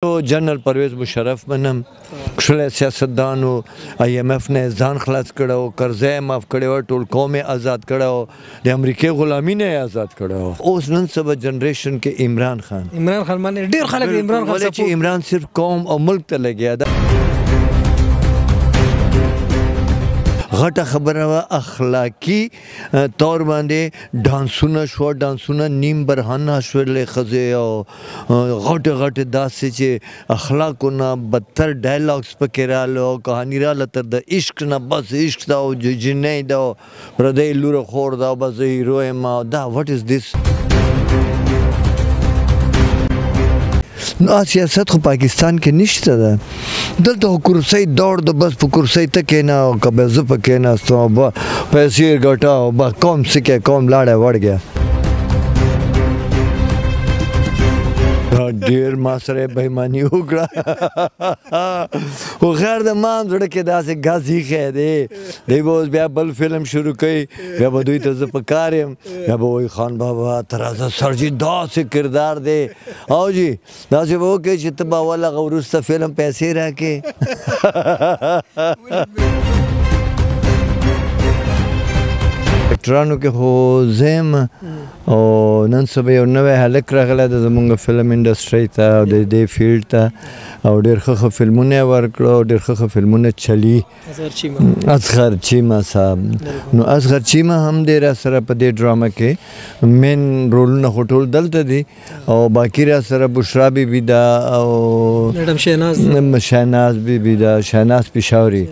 جنرال پرویز مشرف منم، کښلی سیاستدان و، آی ایم اف نه ځان خلاص کړی و، قرضه یې معاف کړې وه، ټول قوم یې آزاد کړی و، د امریکې غلامي نه یې آزاد کړی و. اوس نن سبا جنریشن کې عمران خان، عمران خان باندې ډېر خلک عمران خان ولې چې عمران صرف قوم او ملک ته لګیا ده. غټه خبره وه اخلاقي طور باندې ډانسونه شو، ډانسونه نیم برهنه شولې ښځې او غټې غټې داسې چې اخلاقو نه بدتر ډایلاګس پکې راغله او کهاني راغله تر د عشق نه، بس عشق ده او جنۍ ده او پردۍ لور خور ده او بس زه هیرو یم او دا وټ از دیس. نو سیاست خو پاکستان کې نشته ده، دلته خو کرسۍ دوړ ده، بس په کرسۍ ته کښېنه او که به زه په کښېناستم او به پیسې یې ګټه او به قوم څه کوې، قوم لاړی وړ ګیا. ډېر ما سره یې بېماني وکړه، خو خیر ده، ما هم زړه کې داسې ګز ایښی دی. دی به اوس بیا بل فلم شروع کوي، بیا به دوی ته زه په کار یم، بیا به وایي خان بابا ته راځه سر جي، داسې کردار دی او جي داسې به وکړې چې ته به اول هغه وروسته فلم پیسې راکړې. اکټرانو کې خو زه یم او نن سبا یو نوی هلک راغلی دی زمونږ فلم انډسټرۍ ته او د دې فیلډ ته، او ډېر ښه ښه فلمونه یې ورکړو او ډېر ښه ښه فلمونه چلی، اصغر چیمه صاحب. نو اصغر چیمه هم دی را سره په دې ډرامه کې، مین رولونه خو ټول دلته دي او باقي را سره بشرا بي بي ده او میډم شهناز، شهناز بي بي ده، شهناز پېښوري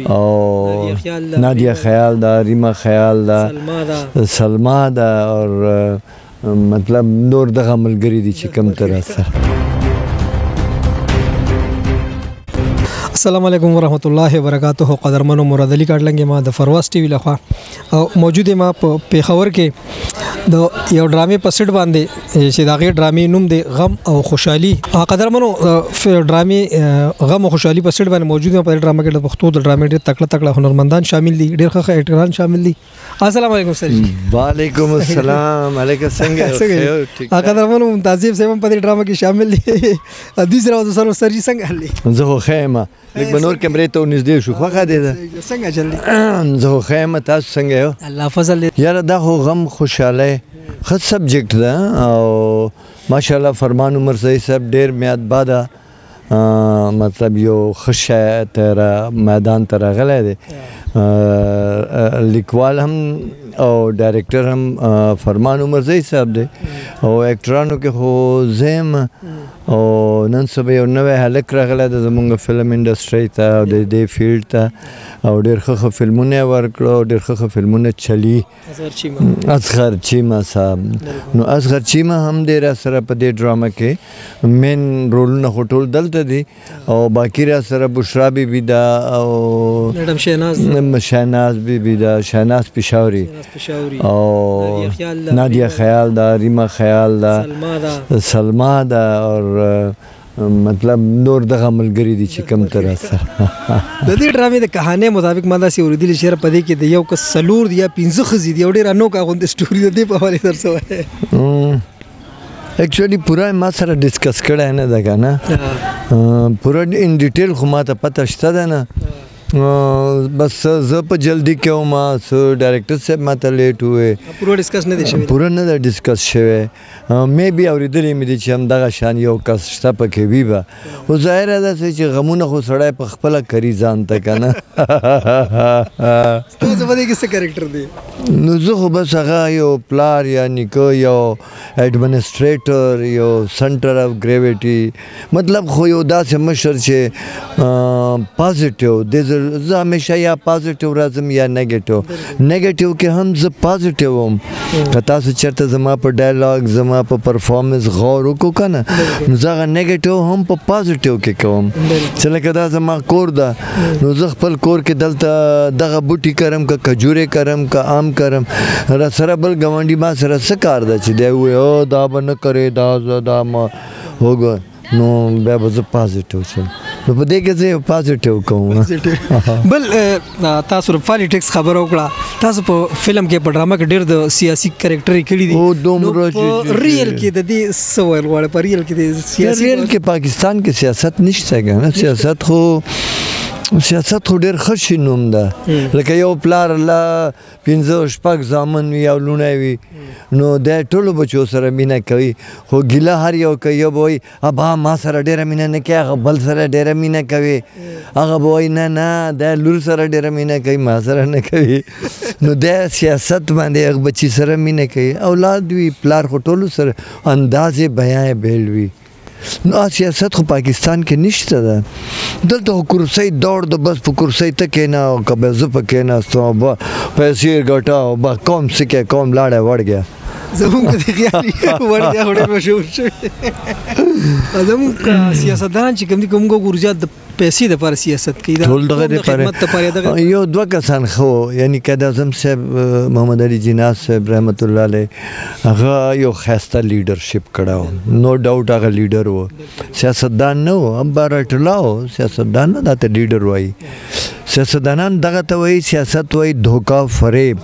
او نادیه خیال ده، ریما خیال ده، سلما ده او مطلب نور دغه ملګري دي چې کوم تر سره. السلام علیکم ورحمت الله وبرکاته. قدرمنو مراد علي کاټلنګ ما د فرواز ټي وي لخوا او موجود ما په پیښور کې د یو ډرامې په سیټ باندې چې د هغې ډرامې نوم دی غم او خوشحالي. قدرمنو ډرامې غم او خوشحالي په سیټ باندې موجود ما په ډرامه کې د پښتو د ډرامې ډېر تکړه تکړه هنرمندان شامل دي، ډېر ښه ښه اکټران شامل دي. السلام علیکم سر جی. وعلیکم السلام. علیکم، څنګه؟ قدرمنو ممتازیب صاحب هم په دې ډرامه کې شامل دي. دوی سره سره سر جی څنګه حال دی؟ زه خو ښه یم، لږ به نور کمرې ته ونږدې شو. خوښه دې ده؟ څنګه چل دی؟ زه خو ښه یم، تاسو څنګه یو؟ الله فضل دی. یاره دا خو غم خوشحالۍ ښه سبجیکټ ده او ماشاءالله فرمان عمرزی صاحب ډېر میاد باده مطلب یو ښه شی ته میدان ته راغلی دی. لیکوال هم او ډایرکټر هم فرمان عمرزی صاحب دی او اکټرانو کې خو زه یم او نن سبا یو نوی هلک راغلی دی زمونږ فلم انډسټرۍ ته او د دې فیلډ ته او ډېر ښه ښه فلمونه یې ورکړو او ډېر ښه ښه فلمونه چلی، اصغر چیمه صاحب. نو اصغر چیمه هم دی را سره په دې ډرامه کې، مین رولونه خو ټول دلته دي او باقي را سره بشرا بي بي ده او میډم شهناز، شهناز بي بي ده، شهناز پېښوري او نادیه خیال ده، ریما خیال ده، سلما ده او مطلب نور دغه ملګري دي چې کوم تر سره. د دې ډرامې د کهانې مطابق ما داسې اورېدلي چې په دې کې د یو کس څلور دي یا پنځه ښځې دي او ډېره انوکه غوندې سټوري د دې په حوالې سره څه وایې؟ اکچولی پوره ما سره ډسکس کړی نه ده که نه، پوره ان ډیټیل خو ما ته پته شته ده نه، بس زه په جلدي کې وم، څه ډایرکټر صاحب ما ته لیټ ووی، پوره ډسکس نه دی شوی، پوره نه ده ډسکس شوی. مې بي اورېدلي مې دي چې همدغه شان یو کس شته پکې وي به، خو ظاهره ده چې غمونه خو سړی په خپله کوي ځان ته که نه. ستاسو په دې کې څه کرکټر دی؟ نو زه خو بس هغه یو پلار یا نیکه، یو اډمنسټریټر، یو سنټر اف ګریویټي، مطلب خو یو داسې مشر چې پازیټیو دی. زه همیشه یا پازیټیو راځم یا نیګیټیو، نیګیټیو کې هم زه پازیټیو وم. که تاسو چېرته زما په ډایلاګ، زما په پرفارمنس غور وکړو که نه، نو زه هغه نیګیټیو هم په پازیټیو کې کوم. چې لکه دا زما کور ده، نو زه خپل کور کې دلته دغه بوټي کرم، که کجورې کرم، که آم کرم، را سره بل ګاونډي ما سره څه کار ده چې دی ووایي او دا به نه کرې، دا زه دا ما وګوره، نو بیا به زه پازیټیو شم. نو په دې کې زه یو پازیټیو کوم. بل تاسو د پالیټکس خبره وکړه، تاسو په فلم کې په ډرامه کې ډېر د سیاسي کریکټر کړي دي، او دومره په ریل کې د دې څه ویل غواړي؟ په ریل کې د سیاسي ریل کې پاکستان کې سیاست نشته کنه. سیاست خو ډېر ښه شي نوم ده، لکه یو پلار له 5 6 زامن وي او لوڼه وي، نو د ټولو بچو سره مینه کوي، خو ګیله هر یو کوي. یو به وایي ابا ما سره ډېره مینه نه کوي، هغه بل سره ډېره مینه کوي، هغه به وایي نه نه د لور سره ډېره مینه کوي ما سره نه کوي. نو د سیاست باندې هغه بچي سره مینه کوي، اولاد وي پلار خو ټولو سره انداز بیان بېل وي. نو سیاست خو پاکستان کې نشته ده، دلته خو کرسۍ دوړ ده، بس په کرسۍ ته کښېنه او که به زه په کښېناستم پیسې یې ګټه او به قوم څه کوې، قوم لاړی وړ ګیا. زمونږ د خیالي وړ ګیا خو ډېر مشهور شوی. زمونږ سیاستدانان چې کوم دي، کوم وګورو زیات د پیسې دپاره سیاست کوي، ټول دغه دپاره. یو دوه کسان ښه وو، یعنی قائد اعظم صاحب محمد علي جناح صاحب رحمت الله علیه، هغه یو ښایسته لیډرشپ کړی و، نو ډاوټ هغه لیډر و، سیاستدان نه و، بارټلا و، سیاستدان نه، دا ته لیډر وایي. سیاستدانان دغه ته وایي، سیاست وایي دوکه فریب،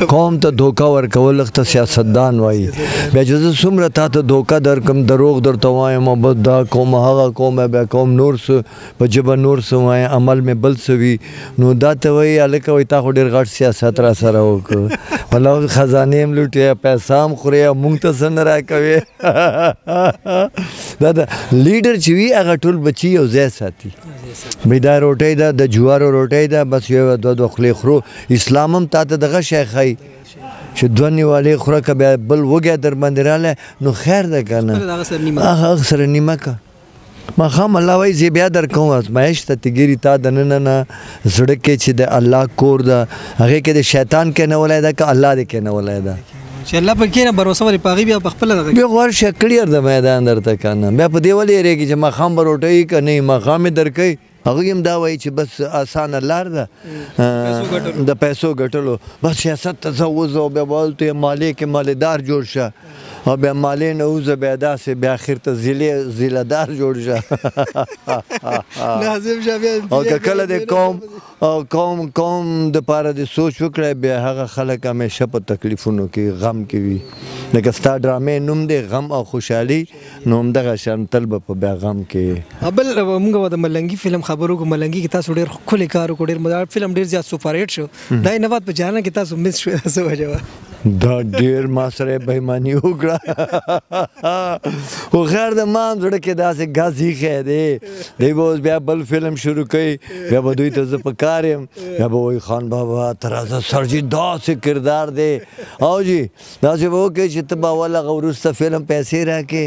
قوم ته دوکه ورکول ته سیاستدان وایي. بیا چې زه څومره تا ته دوکه درکم، دروغ درته وایم او بس دا کوم هغه کوم، بیا کوم نور څه په ژبه نور څه وایم، عمل مې بل څه وي، نو دا ته وایي هلکه وایي تا خو ډېر غټ سیاست را سره وکړ، والله خزانې هم لوټې، پیسه هم خورې او مونږ ته څه نه راکوې. دا د لیډر چې وي هغه ټول بچي یو ځای ساتي، بې دا روټۍ ده، د جوارو روټۍ ده، بس یو دوه دوه خولې خورو. اسلام هم تا ته دغه شی ښایي چې دوه نیوالې خوره، که بیا بل وږی در باندې راغلی نو خیر ده که نه، هغه سره نیمه که. ماښام الله وایي زه بیا در کوم ازمایش ته تګیري تا دننه نه زړه کې چې د الله کور ده، هغې کې د شیطان کښېنولی ده که الله دې کښېنولی ده، چې الله په کښېنه باروسه ولې په هغې بیا په خپله دغه بیا خو هر شی کلیر د میدان درته که نه، بیا په دې ولې یېرېږي چې ماښام به روټۍ که نه ماښام یې درکوي. هغوی هم دا وایي چې بس اسانه لار ده د پیسو ګټلو، بس سیاست ته ځه وځه او بیا به هلته یې مالې کې مالېدار جوړ شه، او بیا مالې نه وځه بیا داسې بیا اخر ته ضلعدار جوړ شه. او که کله د قوم او قوم قوم دپاره د سوچ وکړی، بیا هغه خلک همیشه په تکلیفونو کې غم کې وي. لکه ستا ډرامې نوم دی غم او خوشحالي، نو همدغه شان تل به په بیا غم کې. بل موږ به د ملنګي فلم خبرو کوو. ملنګي کې تاسو ډېر ښکلی کار وکړ، ډېر فلم ډېر زیات سوپر هیټ شو، دا یې نه بعد په جهان کې تاسو مس شوې، څه وجه وه؟ دا ډېر ما سره بېماني وکړه، خو خیر د ما هم زړه کې داسې ګز ایښی دی. دی به اوس بیا بل فلم شروع کوي، بیا به دوی ته زه په کار یم، بیا به وایي خان بابا ته راځه سرجي داسې کردار دی، او جي داسې به وکړې چې ته به اول هغه وروسته فلم پیسې راکړې،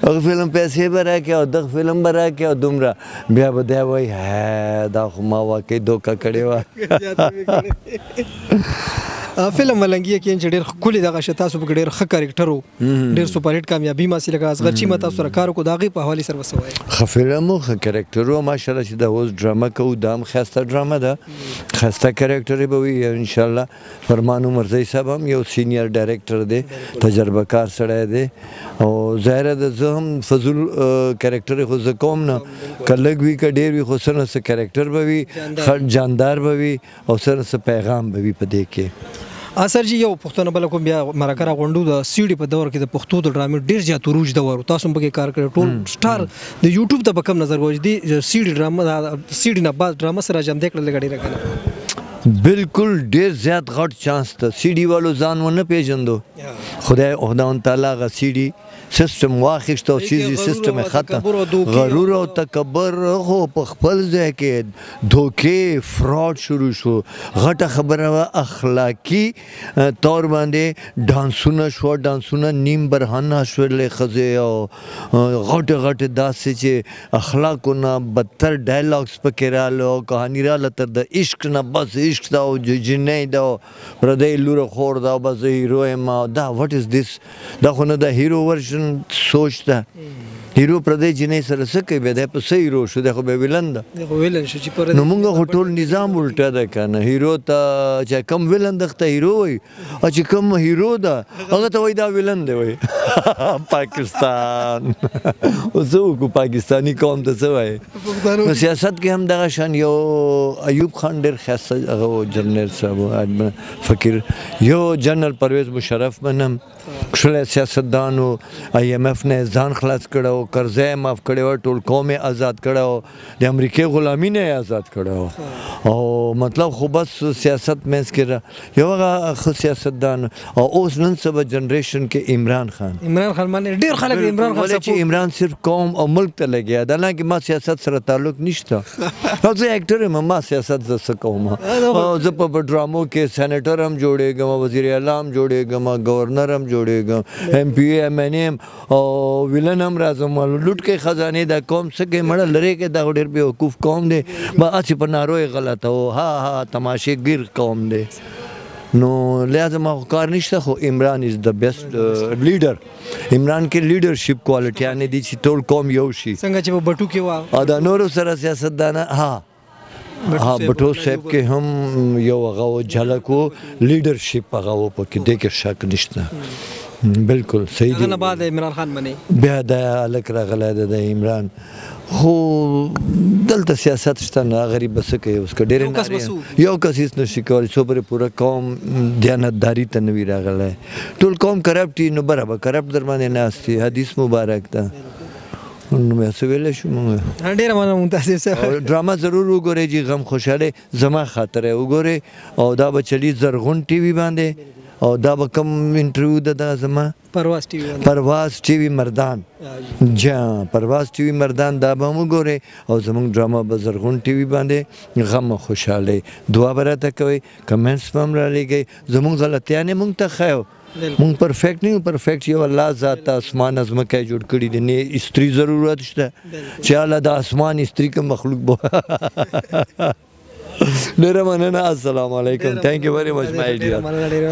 هغه فلم پیسې به راکړې او دغه فلم به راکړې او دومره، بیا به دی وایي دا خو ما واقعي دوکه کړې وه. فلم ملنګي کې چې ډېر ښکلی دغه شی، تاسو پکې ډېر ښه کریکټر و، ډېر سوپر هیټ کامیابي ما حاصله کړه. اصغر چیمه تاسو سره کار وکړو، د هغې په حوالې سره به څه وایې؟ ښه فلم و، ښه کریکټر و، ماشاءالله چې دا اوس ډرامه کوو، دا هم ښایسته ډرامه ده، ښایسته کریکټر به وي انشاءالله. فرمان عمرزی صاحب هم یو سینیر ډایرکټر دی، تجربه کار سړی دی، او ظاهره ده زه هم فضول کریکټر خو زه کوم نه، که لږ وي که ډېر وي خو څه نه څه کریکټر به وي، ښه جاندار به وي او څه نه څه پیغام به وي په دې کې. سر جی یو پښتنه بل کوم بیا مرکه را غونډو. د سیډي په دور کې د پښتو د ډرامې ډیر زیات عروج دور، تاسو هم پکې کار کړی، ټول سټار د یوټیوب ته په کم نظر ګورئ، دې سیډي ډرامه سیډي نه بعد ډرامه سره جام دې کړل لګ ډیره کنه؟ بالکل ډیر زیات غټ چانس ته سیډي والو ځان ونه پیژندو، خدای خداوند تعالی غ سیډي سیستم واخیست او سیډي سیستم ختم، غرور او تکبر خو په خپل ځای کې دوکې فراډ شروع شو. غټه خبره وه اخلاقي طور باندې ډانسونه شو، ډانسونه نیم برهنه شولې ښځې او غټې غټې داسې چې اخلاقو نه بدتر ډایلاګس پکې راغله او کهاني راغله تر د عشق نه، بس عشق ده او جنۍ ده او پردۍ لوره خور ده او بس زه هیرو یم او دا وټ از دیس، دا خو نه د هیرو ورژن سوچ ده. هیرو پردې جنۍ سره څه کوي؟ بیا دی په څه هیرو شو؟ دی خو بیا ویلن ده. دی خو ویلن شو چې پر نو مونږ خو ټول نظام الټه ده که نه. هیرو ته چې کوم ویلن ده ته هیرو وایي، او چې کوم هیرو ده هغه ته وایي دا ویلن دی وایي. پاکستان اوس څه وکړو؟ پاکستاني قوم ته څه وایي؟ نو سیاست کې هم دغه شان یو ایوب خان ډېر ښایسته هغه و، جنرال صاحب فقیر، یو جنرال پرویز مشرف منم، کښلی سیاستدان و، آی ایم اف نه ځان خلاص کړی و، قرضه یې معاف کړې وه، ټول قوم یې آزاد کړی و، د امریکې غلامي نه یې آزاد کړی و. او مطلب خو بس سیاست منځ کې یو هغه ښه سیاستدان. او اوس نن سبا جنریشن کې عمران خان، عمران خان باندې ډېر خلک عمران خان ولې چې عمران صرف قوم او ملک ته لګیا ده، حالانکه ما سیاست سره تعلق نشته. او زه اکټر یم، ما سیاست زه څه کوم؟ او زه په ډرامو کې سېنیټر هم جوړېږم، وزیر اعلی هم جوړېږم، ګورنر هم جوړېږم، ایم پي ایم این ایم او ویلن هم راځم. لوټ کې خزانې دا قوم څه کوي؟ مړه لرې کې دا ډېر بېوقوف قوم دی، به هسې په نارو یې غلطه و، ها ها تماشې ګیر قوم دی. نو لہذا ما خو کار نشته. خو عمران از د بیسټ لیډر. عمران کې لیډرشپ کوالټیانې دي چې ټول قوم یو شي، څنګه چې په بټو کې وه. او دا نورو سره سیاستدانه ها ها بټو صاحب کې هم یو هغه و جھلک و، لیډرشپ هغه و پکې، دې کې شک نشته. بالکل صحیح دی. هغه نه بعد عمران خان منی بیا دا هلک راغلی دی د عمران. خو دلته سیاست شته نه، غریب به څه کوي اوس؟ که ډېرې یو کس هېڅ نه شي کولی، څو پورې پوره قوم دیانتداري ته نه وي راغلی. ټول قوم کرپټ وي، نو بره به کرپټ در باندې ناست وي. حدیث مبارک ده. نو بیا څه ویلی شو موږ؟ ډېره مننه ممتاز صاحب. ډرامه ضرور وګورئ چې غم خوشحالۍ زما خاطر یې وګورئ. او دا به چلی زرغون ټي وي باندې، او دا به کوم انټرویو ده دا زما پرواز ټي وي، پرواز ټي وي مردان، جا پرواز ټي وي مردان، دا به هم وګورئ. او زموږ ډرامه به زرغون ټي وي باندې غم او خوشحالۍ. دعا به راته کوئ، کمنټس به هم رالیږئ، زموږ غلطیانې موږ ته ښیو. مونږ پرفیکټ نه یو، پرفیکټ یو الله ذات ته اسمان ځمکه یې جوړ کړي دي، نه استري ضرورت شته چې الله د اسمان استري کوم مخلوق به. ډېره مننه، السلام علیکم، thank you very much my dear،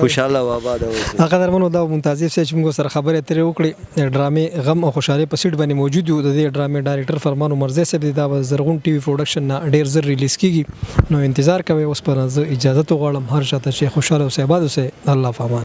خوشحاله او آباد اوسئ. قدرمنو دا ممتازیف صاحب چې موږ سره خبرې اترې وکړې، ډرامې غم او خوشحالۍ په سیټ باندې موجود یو. د دې ډرامې ډایرکټر فرمان عمرزی صاحب دی. دا به زرغون ټي وي پروډکشن نه ډېر زر ریلیز کیږي، نو انتظار کوئ. اوس پر زه اجازه وغواړم، هر چاته چې خوشحاله اوسئ، آباد اوسئ. الله فامان.